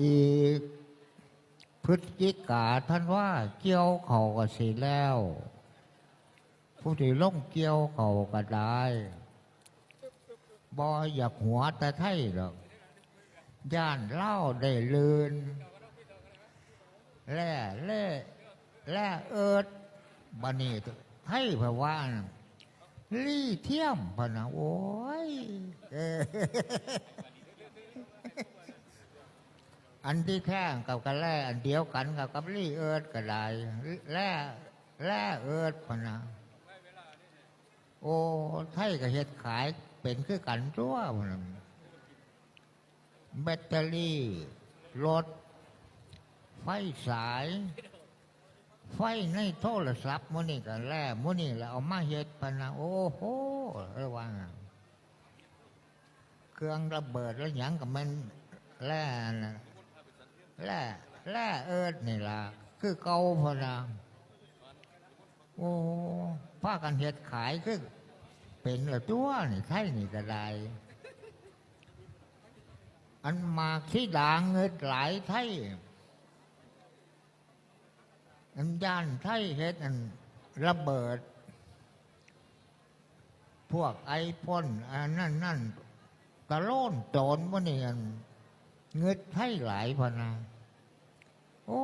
ອີກ ພຶສຈິກາ ທັນວາ ກ່ຽວເຂົ້າກໍຊິແລ້ວ ຜູ້ທີ່ລົງກ່ຽວເຂົ້າກໍໄດ້ ບໍ່ຢາກຫົວແຕ່ໄທດອກ ຢ້ານລາວໄດ້ລື່ນ ແລ້ ແລ້ ແລ້ເອີດ ບາດນີ້ໄທເພິ່ນວ່າ ລີທຽມ ເພິ່ນນະ ໂອ້ຍ ເອີ ອັນທີ່ແທ້ກັບກະແລ້ອັນດຽວກັນກັບ ກັບລີເອີດກໍໄດ້ ແລ້ ແລ້ເອີດ ເພິ່ນນະ ໂອ້ ໄທກໍເຮັດຂາຍເປັນຄືກັນຕົວະ ເພິ່ນນະ ແບັດເຕີຣີລົດ ໄຟສາຍ ໄຟໃນໂທລະສັບ ມື້ນີ້ກໍແລ້ ມື້ນີ້ລະເອົາມາເຮັດ ເພິ່ນນະ ໂອ້ໂຫ ລະວ່າ ເຄື່ອງລະເບີດລະຫຍັງກໍແມ່ນແລ້ ແລ້ ແລ້ເອີດນີ້ລະ ຄືເກົ່າ ເພິ່ນນະ ໂອ້ ພາກັນເຮັດຂາຍຄືເປັນລະຕົວະນີ້ ໄທນີ້ກໍໄດ້ ອັນໝາກສີດາງເງິດຫຼາຍໄທ ອັນຢ້ານໄທເຮັດອັນລະເບີດ ພວກໄອໂຟນອັນນັ້ນນັ້ນ ຕະໂລນໂຕນໝູ່ນີ້ ອັນເງິດໄທຫຼາຍ ເພິ່ນນະ ໂອ້